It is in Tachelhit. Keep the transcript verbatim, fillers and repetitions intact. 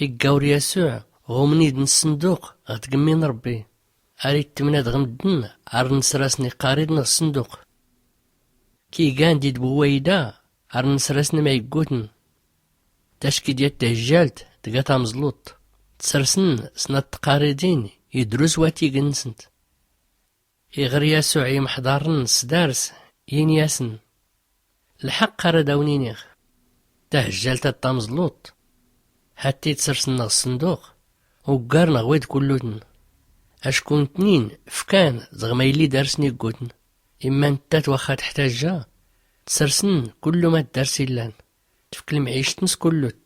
Iggawr yasuɛ ɣ-umnid n-ssenduq ɣ-tgmmi n-rbbi. Ar-ittmna dɣ-mddn ar-nsr-asn iqqarid n-ɣ-ssenduq. Kigan d-idbwwayda ar-nsr-asn ma iggutn. Tackid yat-thjjalt tga tamẓluṭ. Tsrsn snat tqaridin idrus watig-nsnt. Iɣr yasuɛ i-imḥḍarn s-dars, ini-asn: lḥaqq ar-ad-awn-iniɣ, tahjjalt-ad tamẓluṭ hat-id-tsrsn ɣ-ssenduq uggar n-ɣwid kullutn. Acku ntnin fkan dɣ-ma illi darsn iggutn. Imma nttat waxxa tḥtajja tsrsn kullu ma d-dars illan. Tfk lmɛict-ns kullut.